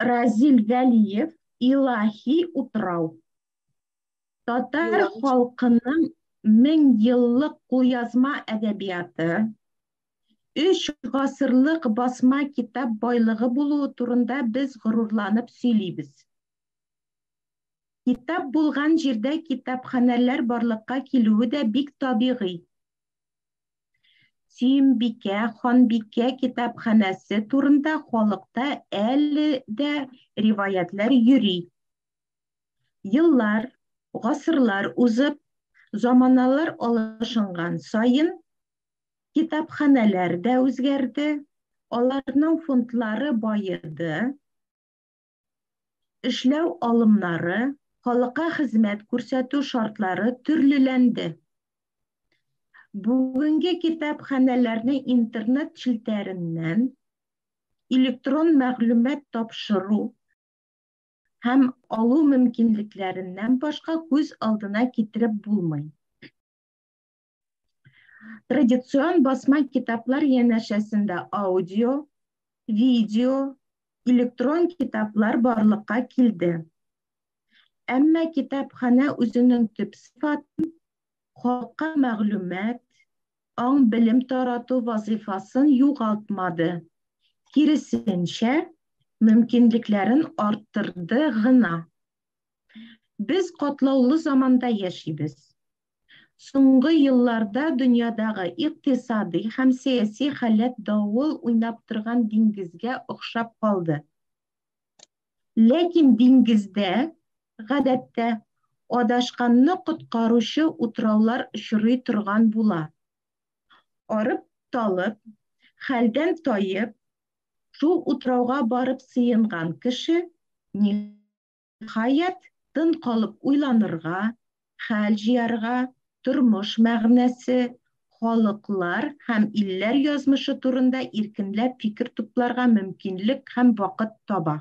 Разил Вәлиев, Илаһи утрау. Татар Елан. халкының 1000 еллык кулъязма әдәбияты, 3 гасырлык басма китап байлыгы булуы турында без горурланып сөйлибез. Китап булган җирдә китапханәләр барлыкка килүе дә бик табигый. Сөембикә ханбикә китапханәсе турында халыкта әле дә риваятьләр йөри. Еллар, гасырлар узып, заманалар алышынган саен, китапханәләр дә үзгәрде, аларның фондлары баеды, эшләү алымнары, халыкка хезмәт күрсәтү шартлары төрлеләнде. Бүгенге китапханәләрне интернет челтәреннән электрон мәгълүмат тапшыру һәм алу мөмкинлекләреннән башка күз алдына китереп булмый. Традицион басма китаплар янәшәсендә аудио, видео, электрон китаплар барлыкка килде. Әмма китапханә үзенең төп сыйфатын, халыкка мәгълүмат, аң-белем тарату вазыйфасын югалтмады, киресенчә, мөмкинлекләрен арттырды гына. Без катлаулы заманда яшибез. Соңгы елларда дөньядагы икътисадый һәм сәяси халәт давыл уйнап торган диңгезгә охшап калды. Ләкин диңгездә, гадәттә, адашканны коткаручы утраулар очрый торган була. Арып-талып, хәлдән таеп, шул утрауга барып сыенган кеше, ниһаять, тын калып уйланырга, хәл җыярга, тормыш мәгънәсе, халыклар һәм илләр язмышы турында иркенләп фикер тупларга мөмкинлек һәм вакыт таба.